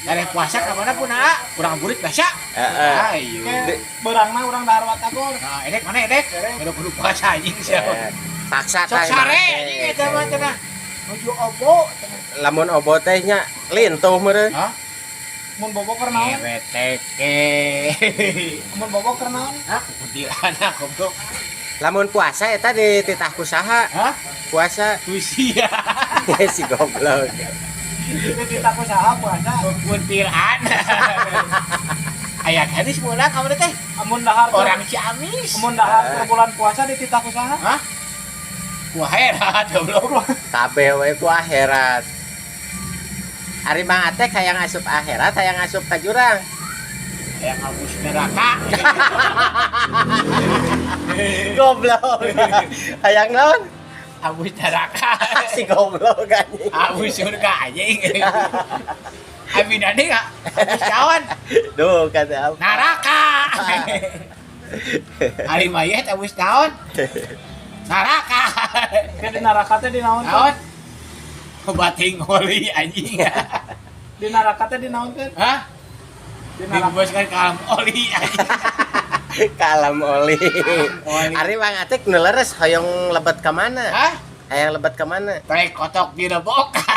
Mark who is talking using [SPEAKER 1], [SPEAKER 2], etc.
[SPEAKER 1] Dari puasa ka mana pun ah, urang burit biasa.
[SPEAKER 2] Heeh.
[SPEAKER 1] Ayo.
[SPEAKER 3] Kayak beurangna urang dahar batagor.
[SPEAKER 1] Nah, edek mana edek? Kudu kudu puasa anjing siapa.
[SPEAKER 2] Eh, paksa
[SPEAKER 1] Sok
[SPEAKER 2] tah
[SPEAKER 1] sare
[SPEAKER 2] teh.
[SPEAKER 1] anjing eta mah cenah. Nuju obo cenah.
[SPEAKER 2] Lamun obo teh nya lintuh meureun.
[SPEAKER 1] Hah?
[SPEAKER 3] Mun bobo keur naon?
[SPEAKER 1] Ngereteke.
[SPEAKER 3] Mun bobo keur naon?
[SPEAKER 1] Hah? Kuntilanak goblok.
[SPEAKER 2] Lamun puasa eta dititah ku saha?
[SPEAKER 1] Hah?
[SPEAKER 2] Puasa
[SPEAKER 1] Tusia.
[SPEAKER 2] si goblok.
[SPEAKER 3] Dititah ku saha puasa?
[SPEAKER 1] Kuntilanak. Aya gadis bola kamu teh.
[SPEAKER 3] Amun dahar
[SPEAKER 1] Orang Ciamis.
[SPEAKER 3] Amun dahar keur bulan puasa dititah ku saha?
[SPEAKER 1] Hah? Ku akhirat goblok.
[SPEAKER 2] Kabeh we ku akhirat. Ari Mang Atek hayang asup akhirat, hayang asup ka jurang?
[SPEAKER 1] Hayang abus neraka.
[SPEAKER 2] Goblok. Hayang naon?
[SPEAKER 1] Abus neraka.
[SPEAKER 2] Si goblok anjing.
[SPEAKER 1] Abus surga anjing. Abi nani enggak? Abus kawan.
[SPEAKER 2] Duh, kata apa?
[SPEAKER 1] Neraka. Ari mayat abus naon? Neraka.
[SPEAKER 3] Ke di neraka teh di naon?
[SPEAKER 1] Naon? Bating oli anjing.
[SPEAKER 3] Di neraka teh di naon teh?
[SPEAKER 1] Hah?
[SPEAKER 3] Di neraka.
[SPEAKER 1] Dibebaskan ke alam oli anjing.
[SPEAKER 2] Kalam oli.
[SPEAKER 1] Oli.
[SPEAKER 2] Ari Mang Atek nu leres hoyong lebet ka mana?
[SPEAKER 1] Hah?
[SPEAKER 2] Hayang lebet ka mana?
[SPEAKER 1] Trek kotok direbokan.